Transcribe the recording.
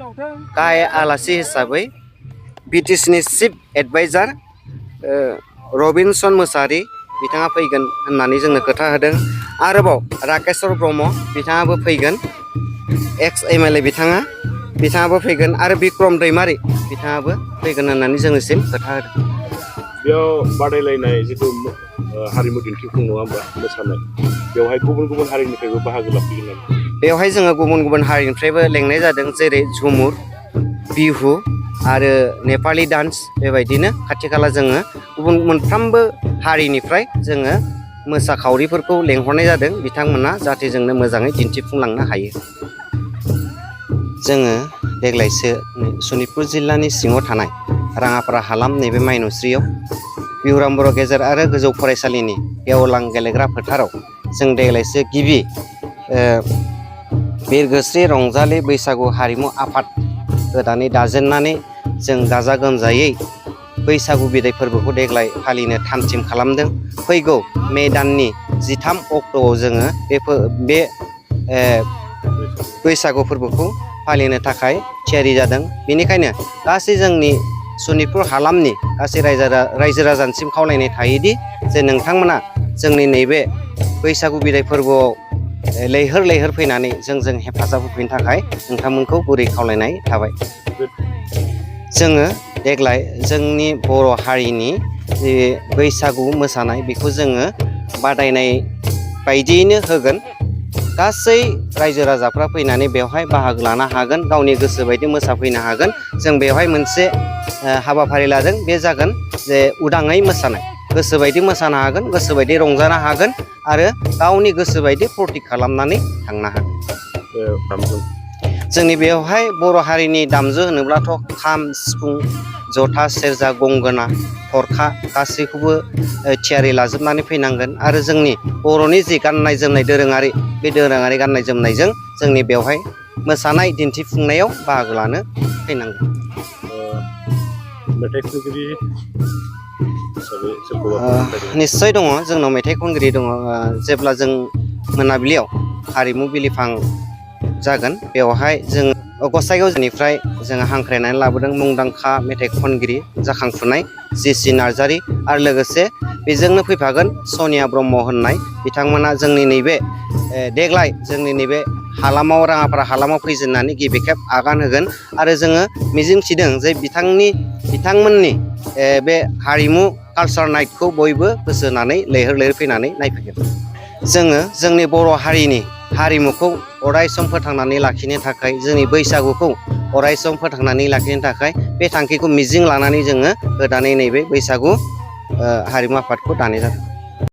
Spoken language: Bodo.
गाहाय आलासि हिसाबै बिटिसिनि चिफ एडभाइजार रबिनसन मोसाहारि बिथाङा फैगोन होननानै जोंनो खोथा होदों। आरोबाव राकेशर ब्रह्म बिथाङाबो फैगोन, एक्स एमएलए बिथाङाबो फैगोन आरो बिक्रम दैमारि बिथाङाबो फैगोन होननानै जोंनिसिम खोथा होदों। बेयाव बादायलायनाय जिथु हारिमु दिन्थिफुं नङा होमबा मोसानाय, बेवहाय गुबुन गुबुन हारिनिफ्रायबो बाहागो लाफैगोन नामा? बेवहाय जोङो गुबुन गुबुन हारिनिफ्रायबो लेंनाय जादों, जेरै झुमुर, बिहु आरो नेपालि डान्स। बेबायदिनो खाथि खाला जोङो गुबुन मोनफ्रोमबो हारिनिफ्राय जोङो मोसाखावरिफोरखौ लेंहरनाय जादों, बिथांमोना जाहाथे जोंनो मोजाङै दिन्थिफुंलांनो हायो। जोङो देग्लायसो सनितपुर जिल्लानि सिङाव थानाय राङापारा हालाम नैबे माइनस्रियाव बिहुराम बर' गेजेर आरो गोजौ फरायसालिनि गेवलां गेलेग्रा फोथाराव जों देग्लायसो गिबि बिरगोस्रि रंजालि बैसागु हारिमु आफाद गोदानै दाजेननानै जों गाजा गोमजायै बैसागु बिदाय फोरबोखौ देग्लाय फालिनो थाम-थिम खालामदों। फैगौ मे दाननि 13 अक्ट'आव जोङो बे बैसागु फोरबोखौ फालिनो थाखाय थियारि जादों। बेनिखायनो गासै जोंनि सनितपुर हालामनि गासै रायजो राजानिसिम खावलायनाय थायोदि जे नोंथांमोना जोंनि नैबे बैसागु बिदाय फोरबोआव लैहोर लैहोर फैनानै जोंजों हेफाजाब होफैनो थाखाय नोंथांमोनखौ गुरै खावलायनाय थाबाय। जोङो देग्लाय जोंनि बर' हारिनि जे बैसागु मोसानाय बेखौ जोङो बादायनाय बायदियैनो होगोन। गासै रायजो राजाफ्रा फैनानै बेवहाय बाहागो लानो हागोन, गावनि गोसो बायदि मोसाफैनो हागोन। जों बेवहाय मोनसे हाबाफारि लादों, बे जागोन जे उदाङै मोसानाय। गोसोबायदि मोसानो हागोन, गोसोबायदि रंजानो हागोन आरो गावनि गोसोबायदि प्रटिक खालामनानै थांनो हागोन। जोंनि बेवहाय बर' हारिनि दामजु होनोब्लाथ' खाम, सिफुं, जथा, सेरजा, गंगोना, थरखा गासैखौबो थियारि लाजोबनानै फैनांगोन। आरो जोंनि बर'नि जि गाननाय जोमनाय दोरोङारि, बे दोरोङारि गाननाय जोमनायजों जोंनि बेवहाय मोसानाय दिन्थिफुंनायाव बाहागो लानो फैनांगोन। मेथाइ खनगिरि निस्सय दङ, जोंनाव मेथाइ खनगिरि दङ। जेब्ला जों मोनाबिलियाव हारिमु बिलिफां जागोन, बेवहाय जों गसाइगावनिफ्राय जोङो हांख्रायनानै लाबोदों मुंदांखा मेथाइ खनगिरि जाखांफुनाय JC नार्जारि आरो लोगोसे बेजोंनो फैफागोन सनिया ब्रह्म होननाय बिथांमोना जोंनि नैबे देग्लाय जोंनि नैबे हालामाव राङापारा हालामाव फैजेननानै गिबि खेब आगान होगोन। आरो जोङो मिजिंथिदों जे बिथांमोननि बे हारिमु कालचार नाइटखौ बयबो गोसो होनानै लैहोर लैहोर फैनानै नायफैगोन। जोङो जोंनि बर' हारिनि हारिमुखौ अरायसम फोथांनानै लाखिनो थाखाय, जोंनि बैसागुखौ अरायसम फोथांनानै लाखिनो थाखाय बे थांखिखौ मिजिं लानानै जोङो गोदानै नैबे बैसागु हारिमु आफादखौ दानाय जादों।